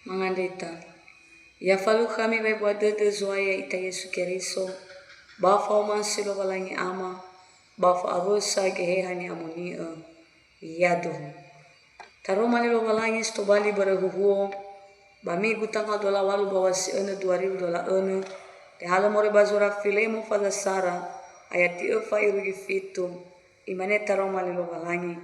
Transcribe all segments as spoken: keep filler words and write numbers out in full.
Mangandrita. Ya falukha ami wa'ebua dödö Zo'aya ya'ita Yesu Keriso, ba fa'omasi Lowalangi Ama, ba fa'awösa Geheha Ni'amoni'ö. Yaduhu. Taroma li Lowalangi si tobali börö huhuo, ba migu tanggal dua wulu a walu bawa si önö dua ribu dua wulu a önö, tehalö moroi ba zura Filemo faza sara, ayati öfa irugi fitu, imane taroma li Lowalangi.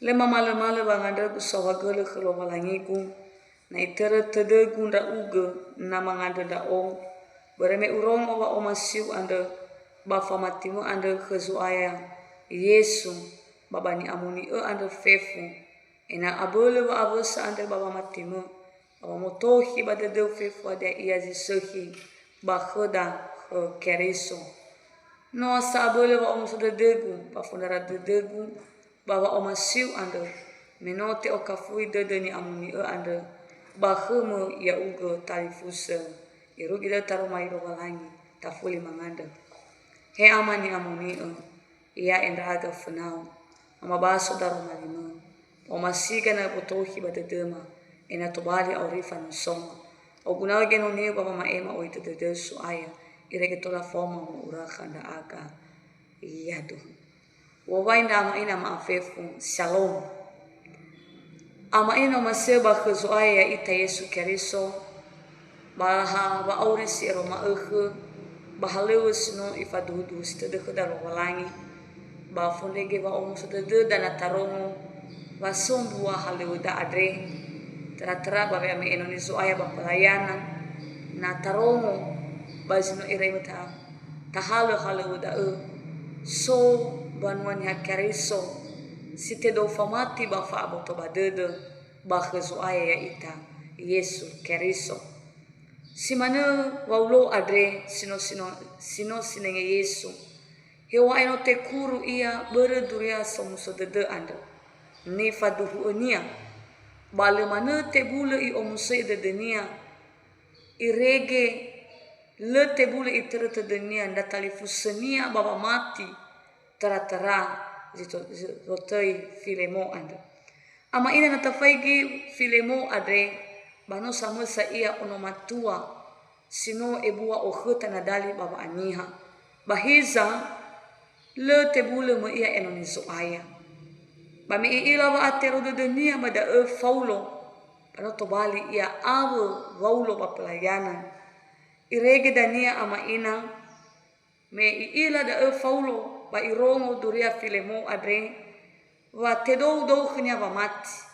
Lö mamalömalö wangandrögu saohagölö khö Lowalangigu, na itörö tödögu ndra'ugö na mangandrö ndra'o, börö me urongo wa'omasiu andrö ba famatimö andrö khö Zo'aya Yesu ba ba ni'amoni'ö andrö fefu, ena'ö abölö wa'awösa andrö ba wamatimö, ba wamotokhi ba dödöu fefu hadia ia zi sökhi ba khöda khö Keriso. No sa abölö wa'omuso dödögu ba fondrara dödögu ba wa'omasiu andrö, me no te'okafui dödö ni'amoni'ö andrö ba khömö ya'ugö talifusö, irugi dödö taroma li Lowalangi, tafuli mangandrö. He Ama ni'amoni'ö, Ya'e ndra'aga fönau, mamabaso daroma limö, ba omasiga na öbotokhi ba dödöma, ena'ö tobali auri fanösöma. Oguna'ö genoniu ba wama'ema oi dödöu So'aya, irege tola faoma mo'urakha ndra'aga. Yaduhu. U'owai ndra ama ina ma'afefu. Shalom. Ama ina omasi'ö ba khö Zo'aya ya'ita Yesu Keriso, ba ha wa'auri si ero ma'ökhö, ba halöŵö si no ifaduhuduhusi tödö khöda Lowalangi, ba fondrege wa'omuso dödöda na tarongo wa so mbua halöŵöda andre, tera-tera ba we'ame'e enoni Zo'aya ba pelayanan, na tarongo ba zi no iraimö ta-, tahalö halöŵö da'ö, so banua Niha Keriso si tedou famati ba fa'aboto ba dödö, ba khö Zo'aya ya'ita Yesu Keriso. Si manö Waulo andre si no, si no, si no sinenge Yesu. Heŵa'ae no tekuru ia börö duria somuso dödö andrö, nifaduhu'önia. Ba lö manö tebulö i'omusoi'ö dödönia, irege lö tebulö itörö tödönia ndra talifusönia ba wamati, tera-tera zi to-, zi zotöi Filemo andrö. Ama ina na tafaigi Filemo andre, ba no samösa ia ono matua si no ebua okhöta nadali ba wa'aniha. Ba hiza, lö tebulö möi ia enoni Zo'aya. Ba me i'ila wa'atero dödönia ba da'ö Faulo, ba no tobali ia awö Waulo ba pelayanan. Irege dania ama ina, me i'ila da'ö Faulo ba irongo duria Filemo andre, wa tedoudou khönia wamati.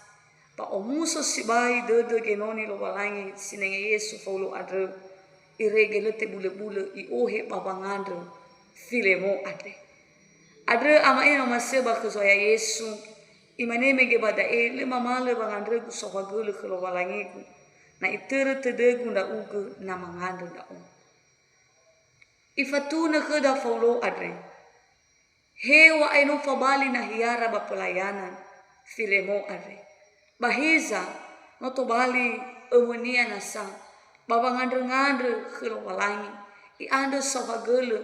Ba omuso sibai dödö genoni Lowalangi sinenge Yesu Faulo andrö, irege lö tebulöbulö i'ohe ba wangandrö Filemo andre. Andrö ama ina omasi'ö ba khö Zo'aya Yesu, imane mege ba da'e, lö mamalö wangandrögu saohagölö khö Lowalangigu, na itörö tödögu ndra'ugö na mangandrö ndra'o. Ifatunö khöda Faulo andre, heŵa'ae no fabali nahiara ba pelayanan Filemo andre. Ba hiza, no tobali ömönia nasa ba wangandröngandrö khö Lowalangi, i'andrö saohagölö,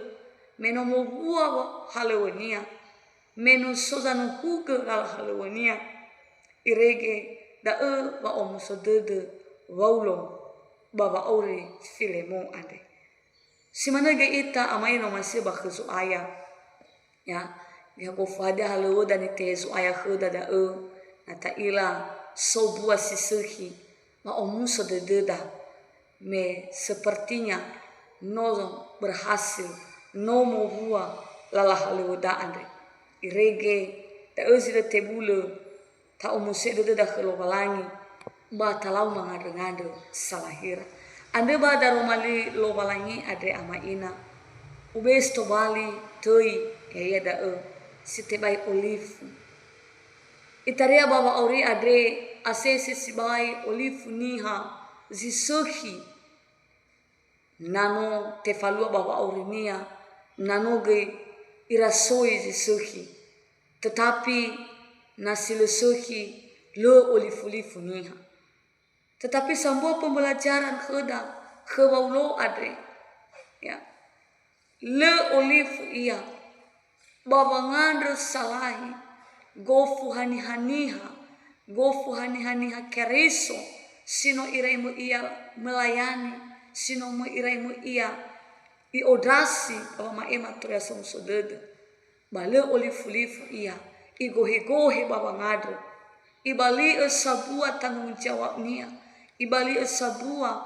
me no mowua wa-, halöŵönia, me no so zanuhugö lala halöŵönia, irege da'ö wa'omuso dödö Waulo ba wa'auri Filemo andre. Si manö göi ita ama ina omasi'ö ba khö Zo'aya. Ya, ya gofu hadia halöŵöda nitehe Zo'aya khöda da'ö, na ta'ila so mbua si sökhi, ba omuso dödöda, me sepertinya no berhasil, no mowua lala halöŵöda andre. Irege da'ö zi lö tebulö, ta'omusoi'ö dödöda khö Lowalangi, ba talau mangandröngandrö salahira. Andrö ba daroma li Lowalangi andre ama ina, ubesi tobali töi, ya'ia da'ö si tebai olifu. Itaria ba wa'auri andre asese sibai olifu niha zi sökhi. Na no tefalua ba wa'aurinia, na no göi irasoi zi sökhi. Tetapi na si lö sökhi, lö olifu-lifu niha. Tetapi sambua pembelajaran khöda, khö Waulo andre. Ya. Lö olifu ia. Ba wangandrö salahi, gofu haniha niha, gofu haniha niha Keriso, si no irai möi ia melayani, si no möi irai möi ia i'ondrasi ba wama'ema Turia Somuso Dödö. Ba lö olifu-lifu ia, igohe-gohe ba wangandrö. Ibali'ö sambua tanggung jawabnia, ibali'ö sambua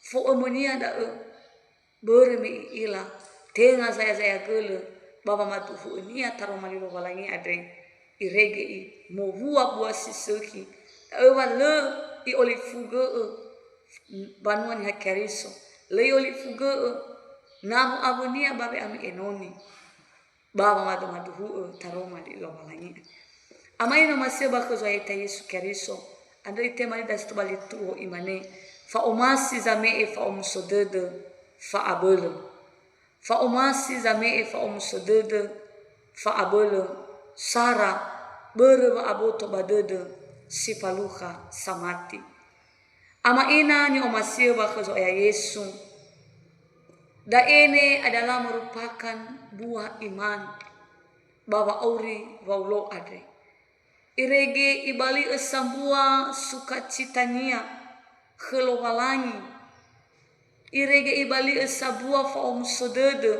fo'ömönia da'ö. Börö me i'ila, tenga zaya-zaya gölö ba wamaduhu'önia taroma li Lowalangi andre, irege i mowua bua si sökhi, da'ö wa lö i'olifugö'ö banua Niha Keriso, lö i'olifugö'ö nawö awönia ba we'amö enoni. Ba wamadu-maduhu'ö taroma li Lowalangi. Ama ina omasi'ö ba khö Zo'aya ya'ita Yesu Keriso, andrö itema li dasi tobali tu'o, imane, "Fa'omasi zame'e fa'omuso dödö, fa'abölö. Fa'omasi zame'e fa'omuso dödö, fa'abölö, sara, börö wa'aboto ba dödö, si falukha samati." Ama ina ni'omasi'ö ba khö Zo'aya Yesu, da'e ne adalah merupakan buah iman ba wa'auri Waulo andre. Irege ibali'ö sambua sukacitania khö Lowalangi. Irege ibali'ö sambua fa'omuso dödö,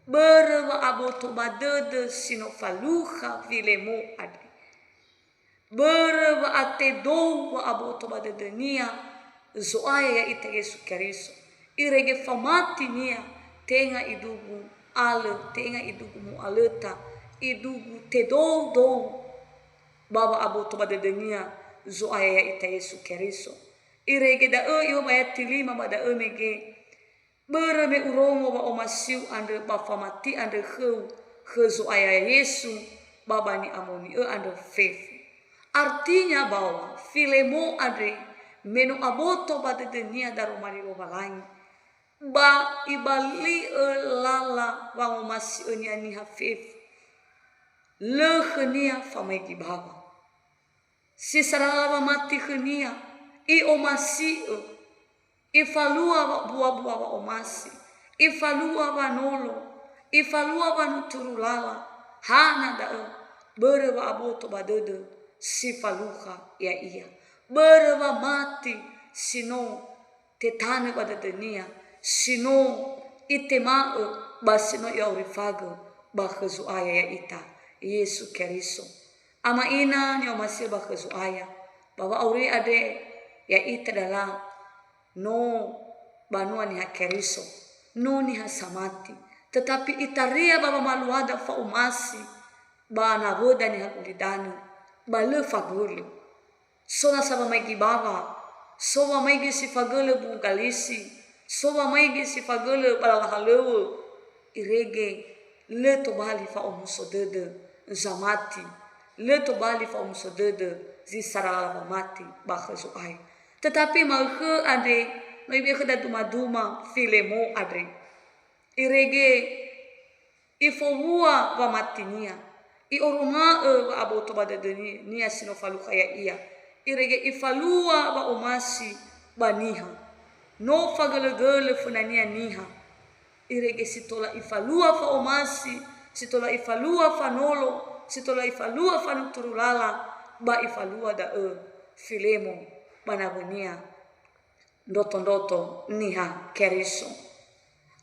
börö wa'aboto ba dödö si no falukha Filemo andre. Börö wa'atedou wa'aboto ba dödönia Zo'aya ya'ita Yesu Keriso. Irege famatinia, tenga idugu alö, tenga idugu mu'alöta, idugu tedoudou ba wa'aboto ba dödönia Zo'aya ya'ita Yesu Keriso. Irege da'ö ihobayati lima ba da'ö mege, "Börö me urongo wa'omasiu andrö ba famati andrö khöu khö Zo'aya Yesu ba ba ni'amoni'ö andrö fefu." Artinya bahwa Filemo andre me no aboto ba dödönia daroma li Lowalangi, ba ibali'ö lala wangomasi'önia niha fefu. Lö khönia famaigi bawa. Si sarara wamati khönia, i'omasi'ö, ifalua wa-, bua-bua wa'omasi, ifalua wanolo, ifalua wanuturu lala, hana da'ö, börö wa'aboto ba dödö si falukha ya'ia, börö wamati si no tetanö ba dödönia, si no itema'ö ba si no i'aurifagö ba khö Zo'aya ya'ita Yesu Keriso. Ama ina ni'omasi'ö ba khö Zo'aya, ba wa'auri andre ya'ita dala no banua Niha Keriso, no niha samati, tetapi itaria ba wamaluada fa'omasi ba nawöda niha gulidanö, ba lö fagölö. So nasa wamaigi bawa, so wamaigi si fagölö bu'u galisi, so wamaigi si fagölö ba lala halöŵö, irege lö tobali fa'omuso dödö zamati, lö tobali fa'omuso dödö zi sarara wamati ba khö Zo'aya. Tetapi ma'ökhö andre no ibe'e khöda duma-duma Filemo andre. Irege ifowua wamatinia, i'oroma'ö wa'aboto ba dödönia si no falukha ya'ia. Irege ifalua wa'omasi ba niha. No fagölö-gölö fönania niha. Irege si tola ifalua fa'omasi, si tola ifalua fanolo, si tola ifalua fanuturu lala, ba ifalua da'ö Filemo ba nawönia ndroto-ndroto Niha Keriso.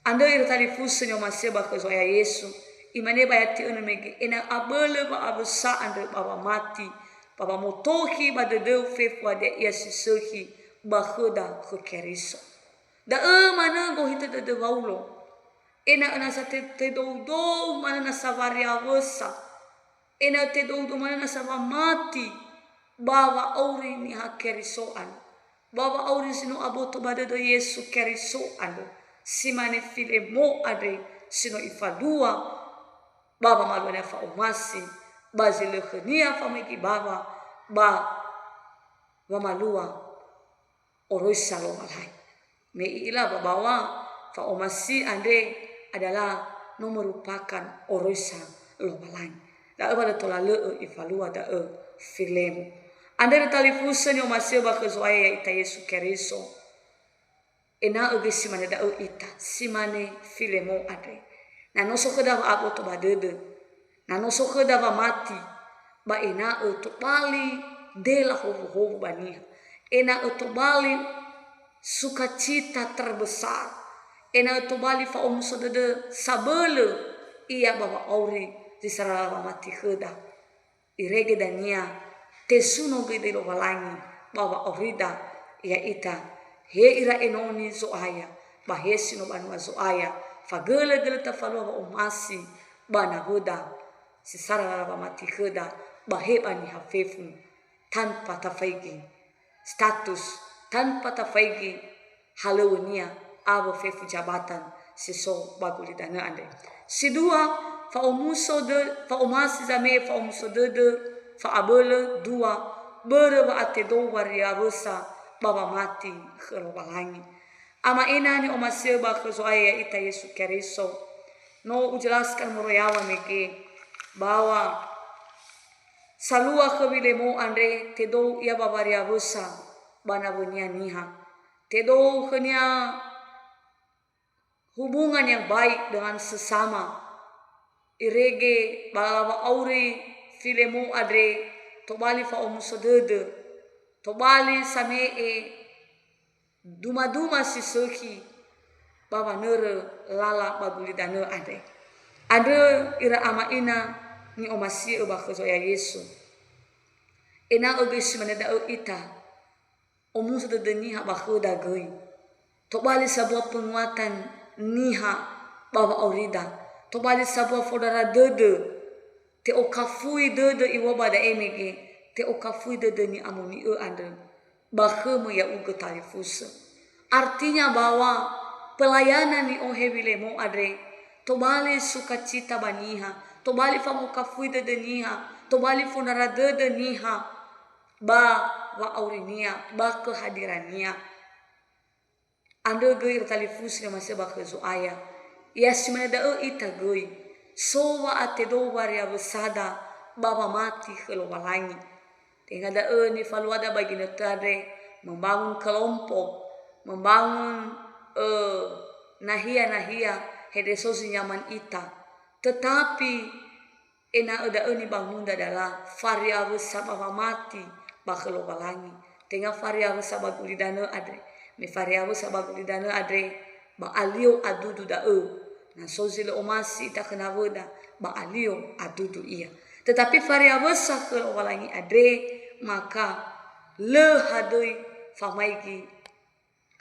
Andrö ira talifusö ni'omasi'ö ba khö Zo'aya Yesu, imane bayati önö mege, "Ena'ö abölö wa'awösa andrö ba wamati, ba wamotokhi ba dödöu fefu hadia ia si sökhi ba khöda khö Keriso." Da'ö manö gohitö dödö Waulo, ena'ö nasa te-, tedoudou manö nasa wariawösa, ena'ö tedoudou manö nasa wamati ba wa'auri Niha Keriso andrö, ba wa'auri si no aboto ba dödö Yesu Keriso andrö, si mane Filemo andre si no ifalua ba wamaluania fa'omasi, ba zi lö khönia famaigi bawa, ba wamalua oroisa Lowalangi. Me i'ila ba bawa fa'omasi andre adalah no merupakan oroisa Lowalangi. Da'ö wa lö tola lö'ö ifalua da'ö Filemo. Andrö talifusö ni'omasi'ö ba khö Zo'aya ya'ita Yesu Keriso. Ena'ö göi si mane da'ö ita, si mane Filemo andre. Na no so khöda wa'aboto ba dödö, na no so khöda wamati, ba ena'ö tobali dela howuhowu ba niha. ena'ö tobali sukacita terbesar, ena'ö tobali fa'omuso dödö sabölö ia ba wa'auri zi sarara wamati khöda. Irege dania tesuno göi döi Lowalangi ba wa'aurida, ya'ita he ira enoni Zo'aya, ba he si no banua Zo'aya, fagölö-gölö tafalua wa'omasi ba nawöda si sarara wamati khöda, ba he ba niha fefu, tanpa tafaigi status, tanpa tafaigi halöŵönia awö fefu jabatan si so ba gulidanö andre. Si dua, fa'omuso dö-, fa'omasi zame'e fa'omuso dödö, fa'abölö, dua, börö wa'atedou wariawösa ba wamati khö Lowalangi. Ama ina ni'omasi'ö ba khö Zo'aya ya'ita Yesu Keriso. No ujelaskan moroi yaŵa mege, bahwa salua khö Wilemo andre tedou ia ba wariawösa ba nawönia niha. Tedou khönia hubungan yang baik dengan sesama. Irege ba lala wa'auri Filemo andre tobali fa'omuso dödö, tobali same'e duma-duma si sökhi ba wanörö lala ba gulidanö andre. Andrö ira ama ina ni'omasi'ö ba khö Zo'aya Yesu. Ena'ö göi si mane da'ö ita, omuso dödö niha ba khöda göi. Tobali sabua penguatan niha ba wa'aurida. Tobali sabua fondrara dödö. Te'okafui dödö iŵa'ö ba da'e mege, te'okafui dödö ni'amoni'ö andrö. Ba khömö ya'ugö talifusö. Artinya bahwa pelayanan ni'ohe Wilemo andre, tobali sukacita ba niha, tobali fangokafui dödö niha, tobali fondrara dödö niha ba wa'aurinia, ba kehadirania. Andrö göi ira talifusö ni'omasi'ö ba khö Zo'aya. Ya si mane da'ö ita göi, so wa'atedou wariawösada ba wamati khö Lowalangi. Tenga da'ö nifaluada ba ginötö andre, membangun kelompok, membangun, eh, nahia-nahia, he andre so zi nyaman ita. Tetapi ena'ö da'ö nibangunda adalah fariawösa ba wamati ba khö Lowalangi. Tenga fariawösa ba gulidanö andre. Me fariawösa ba gulidanö andre, ba alio adudu da'ö. Na so zi lö omasi ita khö nawöda, ba alio adudu ia. Tetapi fariawösa khö Lowalangi andre, maka lö hadöi famaigi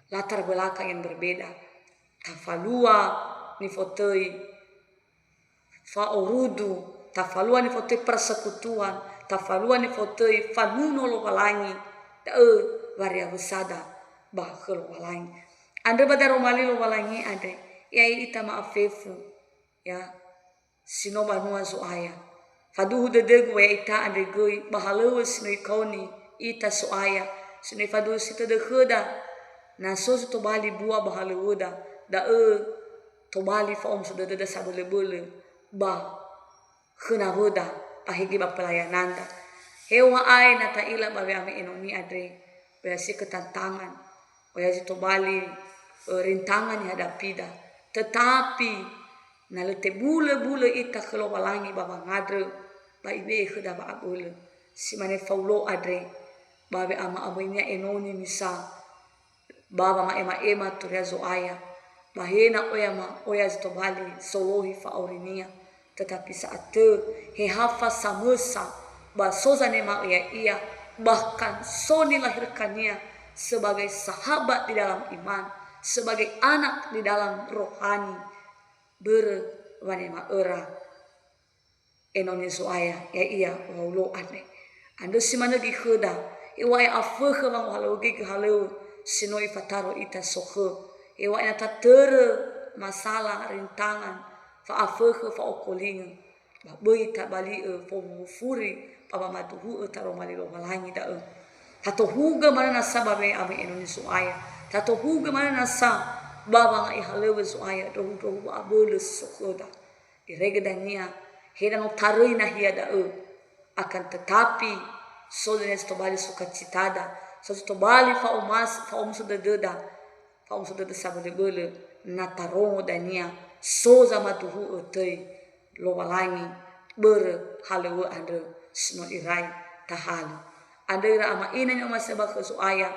latar belakang yang berbeda. Tafalua nifotöi fa'orudu, tafalua nifotöi persekutuan, tafalua nifotöi fanuno Lowalangi, da'ö wariawösada ba khö Lowalangi. Andrö ba daroma li Lowalangi andre, ya'ita ma'afefu, ya, si no banua Zo'aya. Faduhu dödögu wa ya'ita andre göi ba halöŵö si no ikaoni ita So'aya, si no ifaduhu si tödö khöda. Na so zi tobali bua ba halöŵöda, da'ö tobali fa'omuso dödöda sabölö-bölö ba khö nawöda, ba hege ba pelayananda. Heŵa'ae na ta'ila ba we'amöi enoni andre, oya si khö tantangan, oya zi tobali, eh, rintangan nihadapida. Tetapi, na lö tebulö-bulö ita khö Lowalangi ba wangandrö, ba ibe'e khöda wa'abölö. Si mane Faulo andre, ba we'amöi-möinia enoni misa, ba wama'ema-ema turia Zo'aya, ba he na oya ma-, oya zi tobali solohi fa'aurinia, tetapi sa'atö he hafa samösa, ba so zanema'ö ya'ia, bahkan so nilahirkania sebagai sahabat di dalam iman, sebagai anak di dalam rohani, börö wanema'öra enoni Zo'aya, ya'ia Faulo andre. Andrö si manö göi khöda, heŵa'ae afökhö wangohalöŵö göi göhalöŵö si no ifataro ita sokhö. Heŵa'ae na tatörö masala, rintangan, fa'afökhö, fa'okolingö, ba böi tabali'ö fowuwu furi ba wamaduhu'ö taroma li Lowalangi da'ö. Tatohugö manö nasa ba we'amöi enoni Zo'aya. Tatohugö manö nasa ba wanga'i halöŵö Zo'aya, ndrohu-ndrohu wa'abölö si so khöda. Irege dania, he na no taröi nahia da'ö, akan tetapi, so dania zi tobali sukacitada, so zi tobali fa'omas-, fa'omuso dödöda, fa'omuso dödö sabölö-bölö, na tarongo dania, so zamaduhu'ö töi Lowalangi börö halöŵö andrö si no irai tahalö. Andrö ira ama ina ni'omasi'ö ba khö Zo'aya,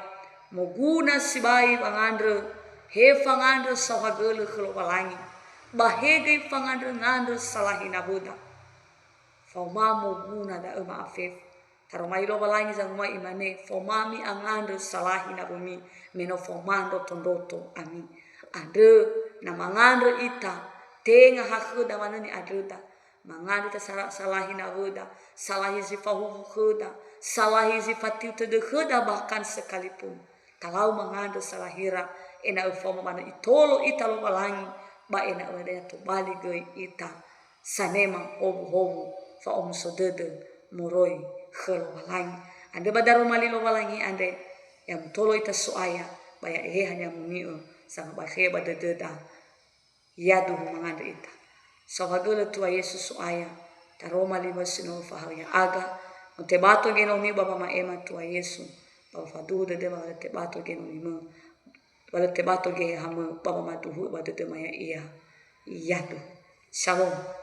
moguna sibai wangandrö, he fangandrö saohagölö khö Lowalangi, ba he göi fangandrö-ngandrö salahi nawöda. Faoma moguna da'ö ma'afefu. Taroma li Lowalangi zanguma'ö imane, faoma mi'angandrö salahi nawömi, me no faoma ndroto-ndroto ami. Andrö, na mangandrö ita, tenga ha khöda manö ni'andröda. Mangandrö ita sala-, salahi nawöda, salahi zi fahuwu khöda, salahi zi fatiu tödö khöda bahkan sekalipun. Talau mangandrö salahira, ena'ö faoma manö itolo ita Lowalangi, ba ena'ö daya tobali göi ita sanema howuhowu fa'omuso dödö moroi khö Lowalangi. Andrö ba daroma li Lowalangi andre, ya mutolo ita So'aya, ba ya Eheha ni'amoni'ö, sangabakhö ba dödöda. Yaduhu mangandrö ita. Saohagölö Tua Yesu So'aya, taroma li mösi no fahaö ya'aga, mutebato genoni ba wama'ema Tua Yesu, ba wafaduhu dödöma wa lö tebato genonimö, wa lö tebato gehehamö, ba wamaduhu'ö ba dödöma ya'ia. Yaduhu. Shalom.